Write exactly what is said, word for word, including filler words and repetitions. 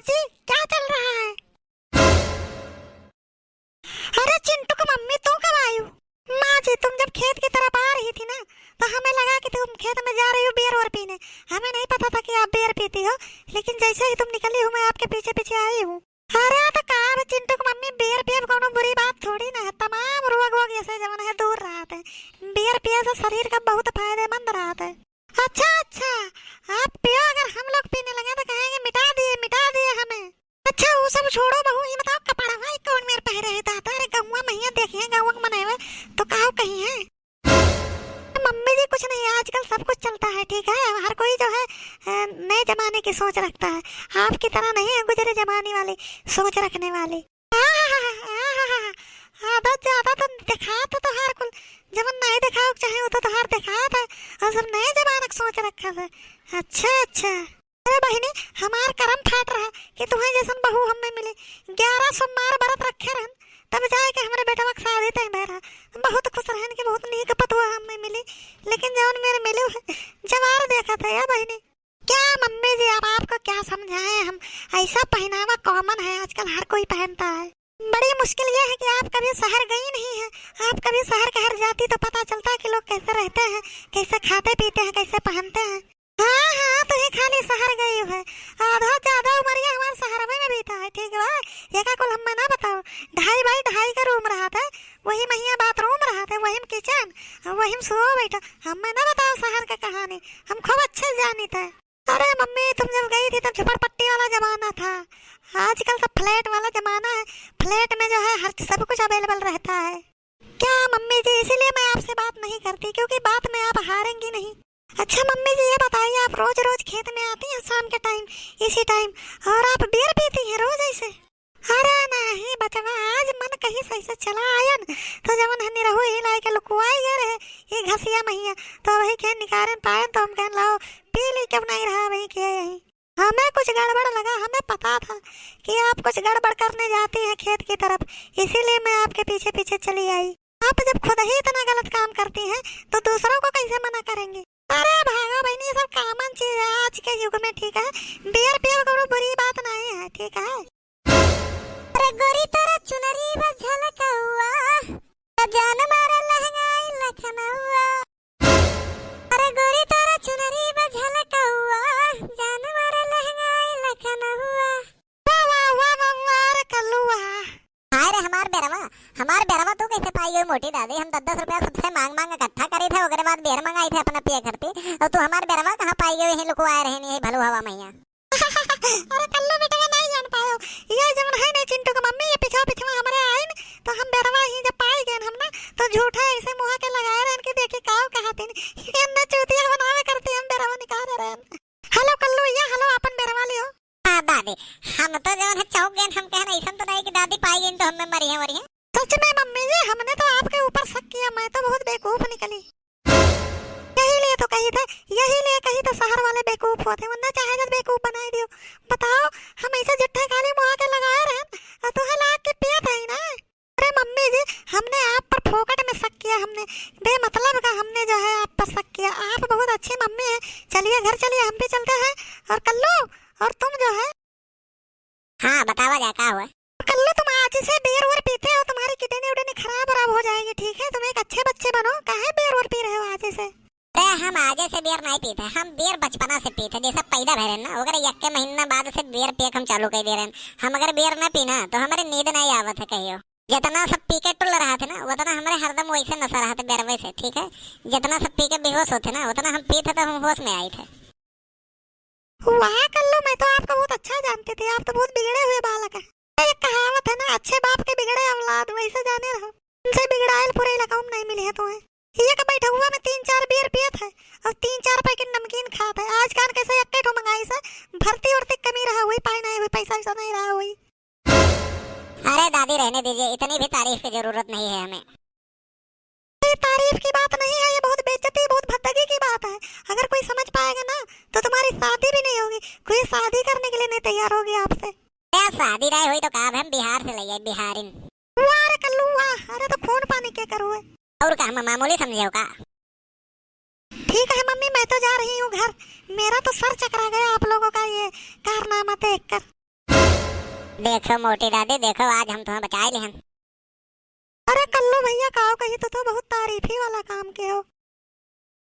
बच्ची, क्या चल रहा है? अरे चिंटू की मम्मी, तू कब आयु? माँ जी, तुम जब खेत की तरफ आ रही थी ना, तो हमें लगा कि तुम खेत में जा रही हो beer वोर पीने। हमें नहीं पता था कि आप beer पीती हो, लेकिन जैसे ही तुम निकली हो, मैं आपके पीछे पीछे आई हूँ। अरे तो का बे चिंटू की मम्मी, beer पियब कौनो बुरी बात थोड़ी ना है। तमाम रोग वोग ऐसे जवन है दूर रहत है। Beer पिए से शरीर का बहुत फायदेमंद रहत है। अच्छा अच्छा, आप पियो, अगर हम लोग पीने लगे तो कहेंगे मिटा दिए, मिटा दिए हमें। अच्छा वो सब छोड़ो बहू, ये बताओ कपड़ा भाई कौन मेर पहरे है दादा? अरे गौवा महिया देखिए, गौवा के मनई तो काहो कही है। मम्मी जी कुछ नहीं, आजकल सब कुछ चलता है, ठीक है, हर कोई जो है अ, नए जमाने की सोच रखता है, आपकी तरह नहीं है गुजरे जमाने वाली सोच रखने वाली। आहा, आहा, आहा, आदत ज्यादा तो दिखात है तोहार कुल, जवन नहीं दिखावे के चाहे वो तो तोहार दिखात है, और सब नए जमाने की सोच रखा है। अच्छा अच्छा। अरे बहिनी, हमार करम फाट रहा कि तुहैं जैसन बहू हमें मिली। ग्यारह सोमवार व्रत रखे रहन, तब जाए के हमरे बेटवा के शादी तय भय रहा। हम बहुत खुश रहन कि बहुत नीक पतोह हमें मिली, लेकिन जौन मेरे मिले हुए जवार देखा था या बहिनी। क्या मम्मी जी, अब आपको क्या समझाएं हम, ऐसा पहनावा common है आजकल, हर कोई पहनता है। बड़ी मुश्किल ये है कि आप कभी शहर गई नहीं है, आप कभी शहर कहर जाती तो पता चलता कि लोग कैसे रहते हैं, कैसे खाते पीते हैं, कैसे पहनते हैं। हाँ हाँ, तो ये खाली शहर गई है, आधा ज्यादा उमरिया हमार शहर में बीता है, ठीक बा? ये का कुल हमें ना बताओ, ढाई बाई ढाई का room रहत है, वही महिया bathroom रहत है, वही में kitchen, वही में सोओ बैठो, हमें ना बताओ शहर का कहानी, हम खूब अच्छे जानित है। अरे मम्मी, तुम जब गई थी तब झोपड़पट्टी वाला जमाना था, आजकल तो flat वाला जमाना है। Flat में जो है हर सब कुछ available रहता है। क्या मम्मी जी, इसीलिए मैं आपसे बात नहीं करती क्योंकि बात में आप हारेंगी नहीं। अच्छा मम्मी जी, ये बताइए, आप रोज रोज खेत में आती हैं शाम के time, इसी time, और आप beer पीती हैं रोज ऐसे? अरे नाही बचवा, आज मन कहीं सही से चला आयन, तो जवन है निरहू ही लाए के लुकुआई गए रहे, ये घसिया महिया, तो वही के निकारन पायन, तो हम कहन लाओ पी ली, क्यों नहीं रहा वही के यही। हमें कुछ गड़बड़ लगा, हमें पता था कि आप कुछ गड़बड़ करने जाती हैं खेत की तरफ, इसीलिए मैं आपके पीछे पीछे चली आई। आप जब खुद ही इतना गलत काम करती हैं, तो दूसरों को कैसे मना करेंगी? अरे भागो बहनी, ये सब common चीज है आज के युग में, ठीक है? Beer पियल कोनो बुरी बात नहीं है, ठीक है? अरे गोरी तोरा चुनरी बा झलकौआ, जान मारे लहंगाई लखनऊआ। अरे गोरी तोरा चुनरी बा झलकौआ, जान मारे लहंगाई लखनऊआ। वाह, वाह, वाह, वाह, वाह, रे कल्लुआ। हाय रे हमार बेरवा, हमार बेरवा तू कैसे पाई गई मोटी दादी? हम दस दस रुपया सबसे मांग मांग इकट्ठा करी थे, ओकरे बाद beer मंगाई थे अपना पिए करती, और तू हमार बेरवा कहाँ पाई गई? यही लुकुआए रहे नहीं, भलू हवा मैया। अरे कल्लू बेटवा नहीं जान पायो, ये जवन है नहीं चिंटू के मम्मी, ये पिछवा पिछवा हमरे आइन, तो हम बेरवा ही जब पाई गए हम ना, तो झूठा ऐसे मुँह के लगाए रहन कि देखी काव कहा तीन, ये ना चूतिया बनावे करती हम बेरवा निकाल रहन। हेलो कल्लू, या हेलो, अपन बेरवा लियो। हाँ दादी, हम तो जवन है चौंक गए, हम कहन ऐसन तो नहीं कि दादी पाई गई तो हमें मरी है, मरी है। सच में मम्मी जी, हमने तो आपके ऊपर शक किया, मैं तो बहुत बेवकूफ निकली। यही लिए तो कही थे, यही लिए कही थे शहर वाले बेवकूफ होते, वरना चाहे जब बेवकूफ बनाई दियो। बताओ, हम ऐसे जिट्ठे खाली मुँह के लगाए रहन, और तुहे लाग के पियत है ना। अरे मम्मी जी, हमने आप पर फोकट में शक किया, हमने बेमतलब का हमने जो है आप पर शक किया। आप बहुत अच्छी मम्मी हैं। चलिए घर चलिए, हम भी चलते हैं। और कल्लू, और तुम जो है। हाँ, बतावा जा, का हुआ? कल्लू, तुम आज से beer वोर पीते हो, तुम्हारी kidney उडनी खराब वराब हो जाएगी, ठीक है? तुम एक अच्छे बच्चे बनो, काहे beer वोर पी रहे हो आज से? अरे, हम आजे से beer नहीं पीते, हम beer बचपना से पीते, जैसे पैदा भरे ना, ओकरे यक्के महीना बाद से beer पिए के हम चालू कर दे रहे हैं। हम अगर beer ना पीना, तो हमारे नींद नहीं आवत है कहियो। जितना सब पी के टुल रहा थे ना, उतना हमारे हरदम वैसे नशा रहा थे बेरवे से, ठीक है? जितना सब पी के बेहोश होते ना, उतना हम पीते तो हम होश में आई थे। वाह कल्लू, मैं तो आपको बहुत अच्छा जानती थी, आप तो बहुत बिगड़े हुए बालक हैं। एक कहावत है ना, अच्छे बाप के बिगड़े औलाद, वैसे जाने रहो। उनसे बिगड़ायल पूरे इलाका में नहीं मिली है तुम्हें। एक बैठुआ में तीन चार beer पियत है और तीन चार packet नमकीन खात है। आज कान कैसे एक ठो मंगाई से, भर्ती उर्ती कमी रहा हुई, पाई नहीं हुई, पैसा वैसा नहीं रहा हुई। अरे दादी, रहने दीजिए, इतनी भी तारीफ की जरूरत नहीं है हमें। ये तारीफ की बात नहीं है, ये बहुत बेइज्जती, बहुत भद्दगी की बात है। अगर कोई समझ पाएगा ना, तो तुम्हारी शादी भी नहीं होगी, कोई शादी करने के लिए नहीं तैयार होगी आपसे। ए, शादी नहीं हुई तो का, अब हम बिहार से ले आए, बिहारिन। वाह रे कल्लू वाह, अरे तो खून पानी के करो है। और का, हम मामूली समझे हो का? ठीक है मम्मी, मैं तो जा रही हूँ घर, मेरा तो सर चकरा गया आप लोगों का ये कारनामा देख कर। देखो मोटी दादी, देखो आज हम तुम्हें बचाए लिहन। अरे कल्लू भैया, काव कही, तू तो बहुत तारीफी वाला काम के हो।